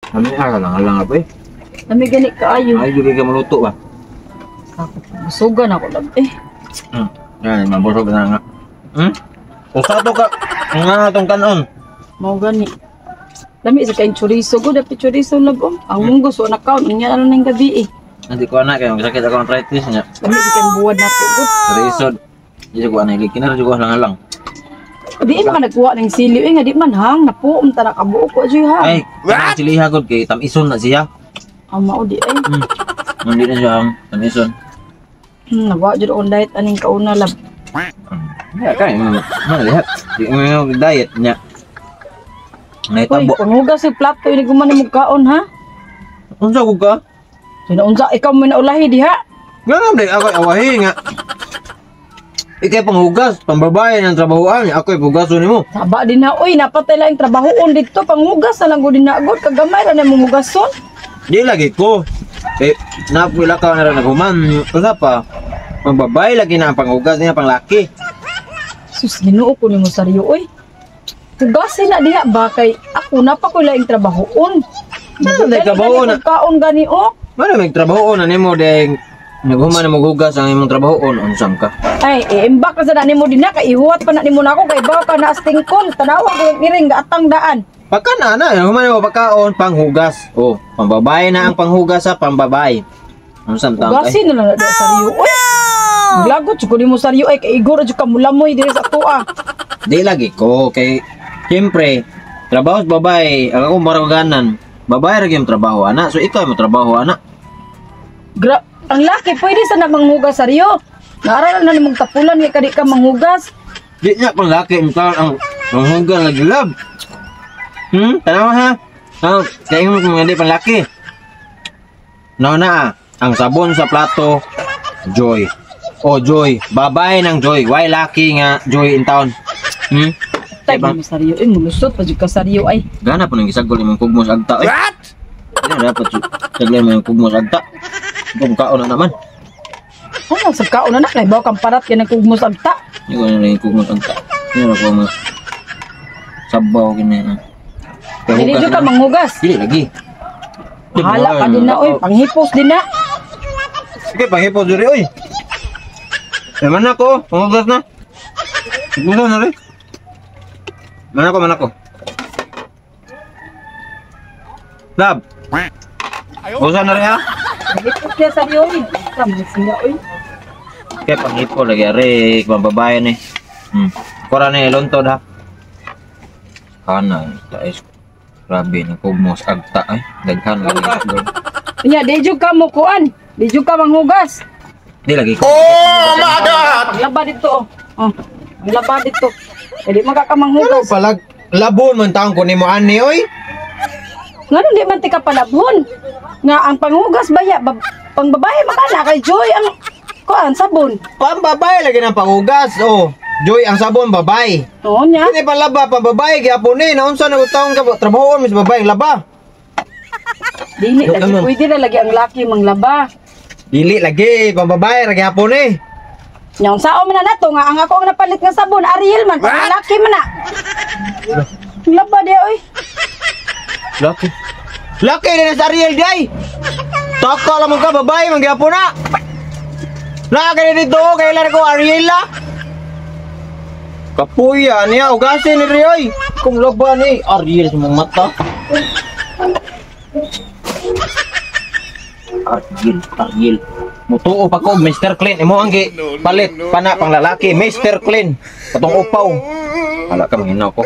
Kami ah, lang apa eh. Lami gani kaayo. Ay, juga ka maluto ba? Ako, busugan ako lab eh. Yan, mabusog na nga. Usa to ka nga atong kanon. Mao gani. Lami sa kayong chorizo go, dapat chorizo lab oh. Ang munggo so nakaon unya na lang ng gabi eh. Hindi ko na kay sakit ako ang arthritis niya. Lami sa kayong buwad nato gud. Resod. Di ko ana ikinar ko lang lang. Di man ka nagkuha ng sili eh nga di man hang napuom ta na kabuok ko jud ha. Ay, what? Siliha gud kay tamison na siya. Ang mao di ay. Hindi na siya ang tamison. Nawa jud on diet aning kauna lab. Ya kay man lihat. Di mo diet niya. Uy, Naitabo. panghugas sa plato ini guman nimo kaon ha. Unsa ko ka? Sino unsa ikaw mo naulahi diha? Nga nga ako awahi nga. Ikay panghugas, pambabae ng trabahoan, ako ipugaso nimo. Saba din na oy, napatay lang trabahoon dito panghugas na lang gud na gud kagamay ra na imong hugason. Di lagi ko. Eh, napila ka na rin naghuman. Usa pa, pambabae lagi na ang panghugas niya, panglaki. Sus, Ginoo ko nimo saryo oy. Hugasin na diha ba kay ako na pa ko laing trabahoon. Ano na trabahoon na? Kaon gani oh. Mano may trabahoon na nimo deng naghuman na maghugas ang imong trabahoon unsam ka. Ay, iimbak na sa na nimo din na kay ihuwat pa na nimo nako kay baw ka na astingkol. Tanawa ko yung iring gaatang daan. Pagka na na, human mo pagkaon panghugas. Oh, pambabae na ang panghugas sa pambabae. Unsam taon kay? Hugasin na lang na diha saryo oy. Glagot jud ko nimo saryo ay kay igor jud ka mulamoy diri sa atoa. Di lagi ko kay siyempre trabaho sa babae, ang akong baraganan. Babae ra gyud ang trabaho ana. So ikaw mo trabaho ana. Ang laki pwede sa na manghugas saryo. Naaral na nimong tapulan kay kadi ka manghugas. Di niya pang laki ang ang panghugas lagi love. Tanawa ha. Ah, kaya mo kung hindi pang laki. No na ah, ang sabon sa plato, Joy. Oh, Joy. Babae ng Joy. Why laki nga Joy in town? Tay Diba? mo saryo ay mulusot pa jud ka saryo ay. Gana po nang gisagol imong kugmos agta eh. What? Gana dapat sagol imong kugmos agta. Kung kaon na naman. Ano sa kaon na kay baw kang parat kay nagkugmos agta. Hindi ko na nang kugmos agta. Hindi na ko mga sabaw kini na. Dili jud ka manghugas. Dili lagi. Bahala ka din na oy, panghipos din na. Sige, panghipos diri oy. Naman ako, panghugas na. Hugas na rin. Man ako. Lab. Hugas na rin ha. Panghipos niya sa diyo oy. Tama siya oy. Kaya panghipo lagi ari, pambabae ni. Kora ni luntod ha. Kana, tais. Grabe na kugmos agta ay. Daghan lagi. Nya di jud ka mo kuan. Di jud ka manghugas. Di lagi ko. Oh my God! Paglaba dito oh. Oh. Paglaba dito. Dili man ka manghugas. Palag labon man taon ko nimo ani oy. Ngano di man ti ka palabhon? Nga ang panghugas baya pangbabae makana kay Joy ang kuan sabon. Pambabae lagi ng panghugas oh. Joy ang sabon babae. Oo nya. Kini palaba pambabae gyapon ni naunsa na taon ka trabahoon mis babae laba. Dili Yung lagi ano? pwede na lagi ang laki manglaba. Dili lagi pambabae ra gyapon ni. Nya unsaon man na nato nga ang ako ang napalit nga sabon Ariel man pang laki man na. Laba di oy. Laki. Laki din sa Ariel di ay. Taka lang ka babae man gyapon na. Na kani dito kay lar ko Ariel la. Kapuya niya ugasin ni Rioy. Kung laba ni Ariel sa mong mata. Ariel, Ariel. Mutuo pa ko Mr. Clean imo ang gi palit pana pang lalaki Mr. Clean. Katong upaw. Hala ka manginaw ko.